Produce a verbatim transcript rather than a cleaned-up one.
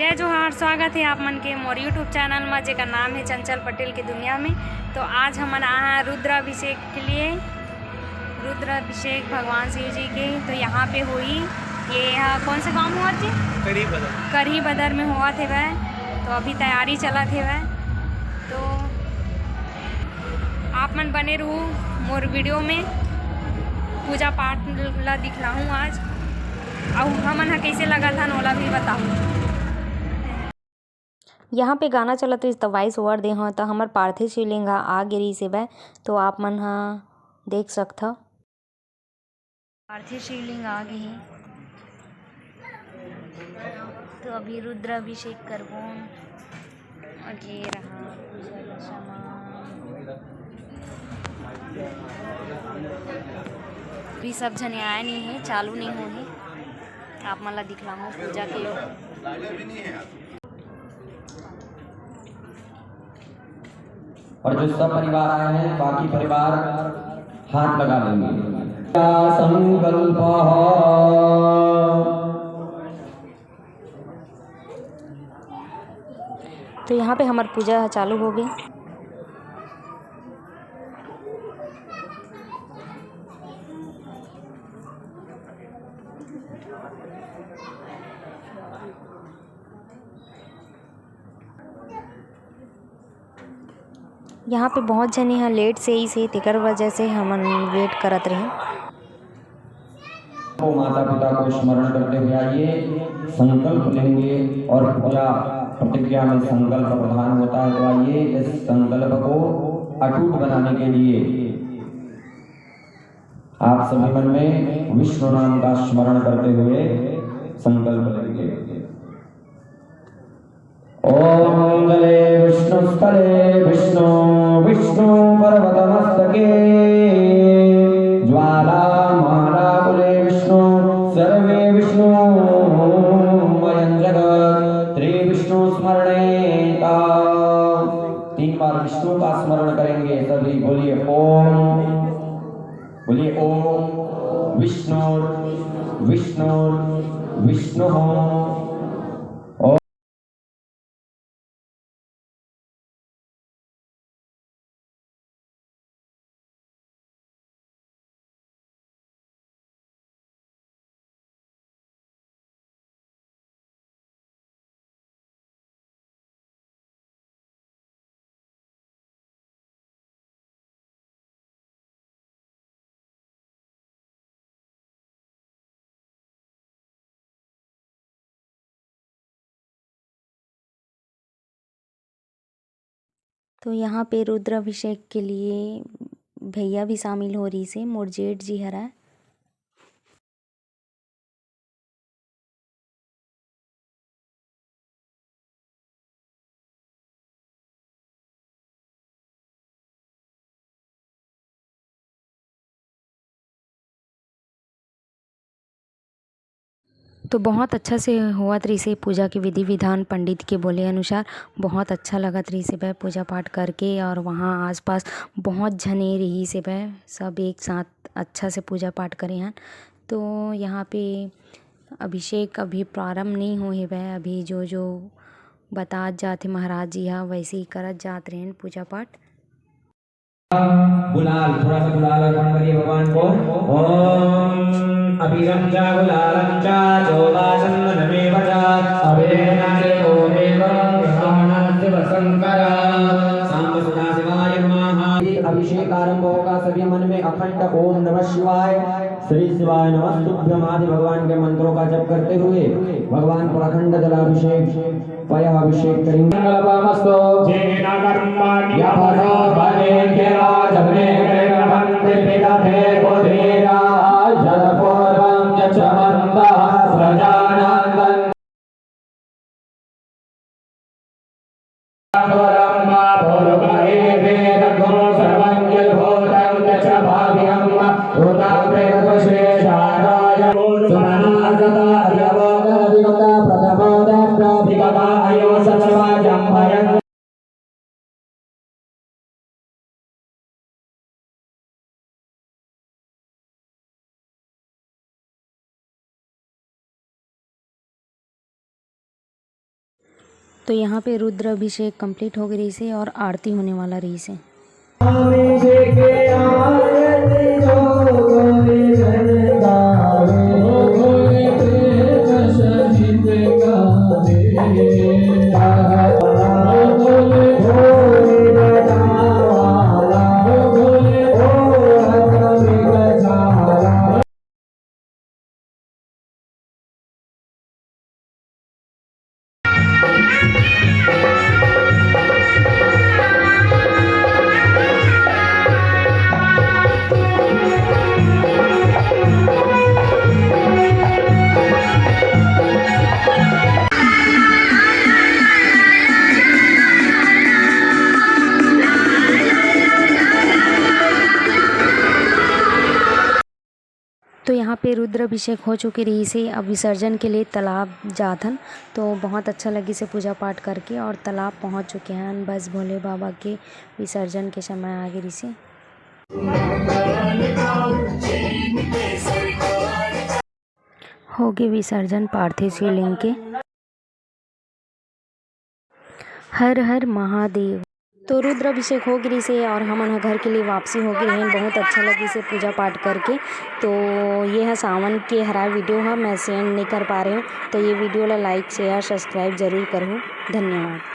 जय जोहार, स्वागत हे आप मन के मोर YouTube चैनल म, जेकर नाम हे चंचल पटेल के दुनिया में। तो आज हमन आए हैं रुद्राभिषेक के लिए, रुद्राभिषेक भगवान शिव जी के। तो यहाँ पे होही, ये यहाँ कौन से गांव हुआ जी? कढ़ी बदर। कढ़ी बदर में हुआ थे वह। तो अभी तैयारी चला थे वह। तो आप मन बने रहू मोर वीडियो में, पूजा पाठ ला दिखलाहूँ आज, अउ हमन ह कइसे लगत हन ओला भी बताहूँ। यहाँ पे गाना चलत रहिस, त वॉइस ओवर दे हव, त हमर पार्थिव शिवलिंग ह आ गे रहिस हेवय, तो आप मन ह देख सकथव। पार्थिव शिवलिंग आ गे हे, तो अभी रुद्राभिषेक करबो। अउ ये रहा पूजा का सामान। अभी सब झने आए नहीं है, चालू नहीं हो है। आप मन ला दिखलाहूँ पूजा के। और जो सब परिवार आए हैं, बाकी परिवार हाथ लगा लेंगे। क्या संकल्प? तो यहाँ पे हमार पूजा चालू हो गई। यहाँ पे बहुत झने ह लेट से आइस हे, तेकर वजह से हमन वेट करत रहेन। तो माता पिता को स्मरण करते हुए आइए, संकल्प लेंगे और पूजा प्रतिज्ञा में संकल्प प्रधान होता है। तो आइए, इस संकल्प को अटूट बनाने के लिए आप सभी मन में विष्णु नाम का स्मरण करते हुए संकल्प लेंगे। ओम जले विष्णु, स्थले विष्णु, विष्णु पर्वत मस्तके, ज्वाला माला कुले विष्णु, सर्वे विष्णु मयं जगत। त्रि विष्णु स्मरणेता। तीन बार विष्णु का स्मरण करेंगे सभी। बोलिए ओम, बोलिए ओम विष्णु, विष्णु, विष्णु। तो यहाँ पे रुद्राभिषेक के लिए भैया भी शामिल हो रहिस हे, मोर जेठ जी हरा। तो बहुत अच्छा से होवत रहिसे पूजा के विधि विधान, पंडित के बोले अनुसार बहुत अच्छा लगत रहिसे बे पूजा पाठ करके। और वहाँ आसपास बहुत झने रहिसे बे, सब एक साथ अच्छा से पूजा पाठ करे हन। तो यहाँ पे अभिषेक अभी प्रारंभ नहीं होए हे बे, अभी जो जो बतात जात हे महाराज जी हा, वैसे ही करत जात रहेन पूजा पाठ। गुलाल, थोड़ा सा गुलाल अर्पण करिए भगवान को। ओम अबीरं च गुलालं च चोभाषं वरमेव च। अबीरेण च ओमेव गृहाण शिवशंकर। सांब सदाशिवाय नमः। अभिषेक आरंभ होगा, सभी मन में अखंड ओम नमः शिवाय, श्री शिवाय नमस्तुभ्यम आदि भगवान के मंत्रों का जप करते हुए भगवान पर अखंड जलाभिषेक, पयाभिषेक करेंगे। संकल्पमस्तु। येन कर्माणि अवसोभने गिराजमे गृह्णन्ति विदधे कुटीराः। यत्पूर्वं यच्छमन्तः प्रजानां तन् तो यहाँ पे रुद्र अभिषेक कंप्लीट हो गई रहिस हे और आरती होने वाला रहिस हे। तो यहाँ पे रुद्र अभिषेक हो चुके रहिस हे। अब विसर्जन के लिए तालाब जाथन। तो बहुत अच्छा लगिस हे पूजा पाठ करके और तालाब पहुँच चुके हन। बस भोले बाबा के विसर्जन के समय आ गे रहिस हे। होगे विसर्जन पार्थिव शिवलिंग के। हर हर महादेव। तो रुद्र अभिषेक हो गे रहिस हे और हमन ह घर के लिए वापसी हो गे रहेन। बहुत अच्छा लगिस हे पूजा पाठ करके। तो ये ह सावन के हरा वीडियो ह, मैं सेंड नहीं कर पा रहे हूँ। तो ये वीडियो ला लाइक, शेयर, सब्सक्राइब जरूर करहू। धन्यवाद।